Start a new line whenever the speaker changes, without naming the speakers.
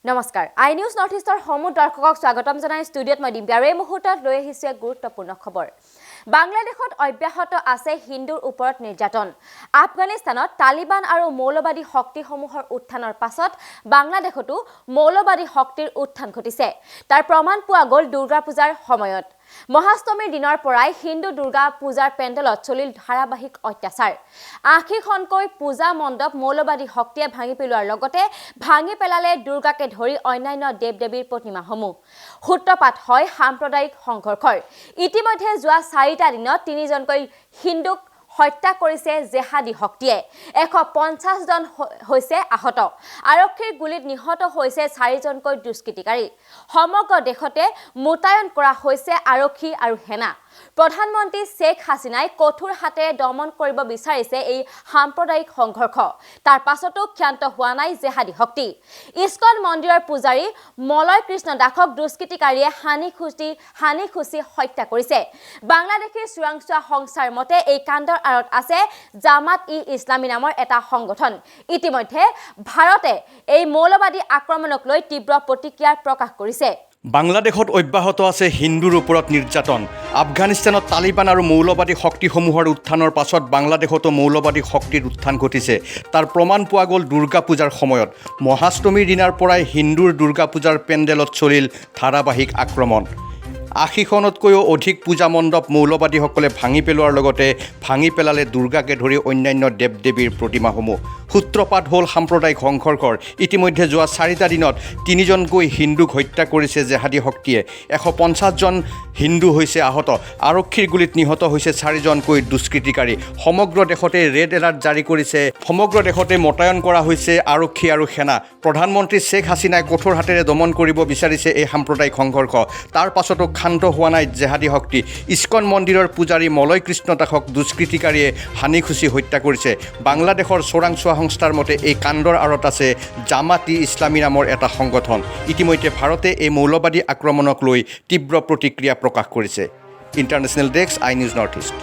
নমস্কাৰ, আই news north ইষ্টৰ সমূহ দৰ্শকক স্বাগতম জনাই ষ্টুডিঅ'ত মই ডিম্পী আৰু এই মুহূৰ্তত লৈ আহিছোঁ এক গুৰুত্বপূৰ্ণ খবৰ। বাংলাদেশত অব্যাহত আছে হিন্দুৰ ওপৰত নিৰ্যাতন। আফগানিস্তানত তালিবান আৰু মৌলবাদী শক্তিসমূহৰ উত্থানৰ পাছত বাংলাদেশতো মৌলবাদী শক্তিৰ উত্থান ঘটিছে। তাৰ প্ৰমাণ পোৱা গ'ল দুৰ্গা পূজাৰ সময়ত। মহাষ্টমীৰ দিনৰ পৰাই হিন্দু দুৰ্গা পূজাৰ পেণ্ডেলত চলিল ধাৰাবাহিক অত্যাচাৰ। 80খনকৈ পূজা মণ্ডপ মৌলবাদী শক্তিয়ে ভাঙি পেলোৱাৰ লগতে ভাঙি পেলালে দুৰ্গাকে ধৰি অন্যান্য দেৱ দেৱীৰ প্ৰতিমাসমূহ। সূত্ৰপাত হয় সাম্প্ৰদায়িক সংঘৰ্ষৰ। ইতিমধ্যে যোৱা 4টা দিনত তিনিজনকৈ হিন্দুক হত্যা কৰিছে জেহাদী শক্তিয়ে। 150জন হৈছে আহত। আৰক্ষীৰ গুলীত নিহত হৈছে চাৰিজনকৈ দুষ্কৃতিকাৰী। সমগ্ৰ দেশতে মোতায়েন কৰা হৈছে আৰক্ষী আৰু সেনা। প্ৰধানমন্ত্ৰী শ্বেখ হাছিনাই কঠোৰ হাতেৰে দমন কৰিব বিচাৰিছে এই সাম্প্ৰদায়িক সংঘৰ্ষ। তাৰ পাছতো ক্ষান্ত হোৱা নাই জেহাদী শক্তি। ইস্কন মন্দিৰৰ পূজাৰী মলয় কৃষ্ণ দাসক দুষ্কৃতিকাৰীয়ে হানি খুচি হত্যা কৰিছে। বাংলাদেশীৰ চোৰাংচোৱা সংস্থাৰ মতে এই কাণ্ডৰ আঁৰত আছে জামাত ই ইছলামী নামৰ এটা সংগঠন। ইতিমধ্যে ভাৰতে এই মৌলবাদী আক্ৰমণক লৈ তীব্ৰ প্ৰতিক্ৰিয়া প্ৰকাশ কৰিছে।
বাংলাদেশত অব্যাহত আছে হিন্দুৰ ওপৰত নিৰ্যাতন। আফগানিস্তানত তালিবান আৰু মৌলবাদী শক্তিসমূহৰ উত্থানৰ পাছত বাংলাদেশতো মৌলবাদী শক্তিৰ উত্থান ঘটিছে। তাৰ প্ৰমাণ পোৱা গ'ল দুৰ্গা পূজাৰ সময়ত। মহাষ্টমীৰ দিনাৰ পৰাই হিন্দুৰ দুৰ্গা পূজাৰ পেণ্ডেলত চলিল ধাৰাবাহিক আক্ৰমণ। 80খনতকৈও অধিক পূজা মণ্ডপ মৌলবাদীসকলে ভাঙি পেলোৱাৰ লগতে ভাঙি পেলালে দুৰ্গাকে ধৰি অন্যান্য দেৱ দেৱীৰ প্ৰতিমাসমূহ। সূত্ৰপাত হ'ল সাম্প্ৰদায়িক সংঘৰ্ষৰ। ইতিমধ্যে যোৱা 4টা দিনত তিনিজনকৈ হিন্দুক হত্যা কৰিছে জেহাদী শক্তিয়ে। 150জন হিন্দু হৈছে আহত। আৰক্ষীৰ গুলীত নিহত হৈছে চাৰিজনকৈ দুষ্কৃতিকাৰী। সমগ্ৰ দেশতে ৰেড এলাৰ্ট জাৰি কৰিছে। সমগ্ৰ দেশতে মোতায়েন কৰা হৈছে আৰক্ষী আৰু সেনা। প্ৰধানমন্ত্ৰী শ্বেখ হাছিনাই কঠোৰ হাতেৰে দমন কৰিব বিচাৰিছে এই সাম্প্ৰদায়িক সংঘৰ্ষ। তাৰ পাছতো ক্ষান্ত হোৱা নাই জেহাদী শক্তি। ইস্কন মন্দিৰৰ পূজাৰী মলয় কৃষ্ণ দাসক দুষ্কৃতিকাৰীয়ে হানি খুচি হত্যা কৰিছে। বাংলাদেশৰ চোৰাংচোৱা সংস্থাৰ মতে এই কাণ্ডৰ আঁৰত আছে জামাত ই ইছলামী নামৰ এটা সংগঠন। ইতিমধ্যে ভাৰতে এই মৌলবাদী আক্ৰমণক লৈ তীব্ৰ প্ৰতিক্ৰিয়া প্ৰকাশ কৰিছে। International desk, আই নিউজ নৰ্থ ইষ্ট।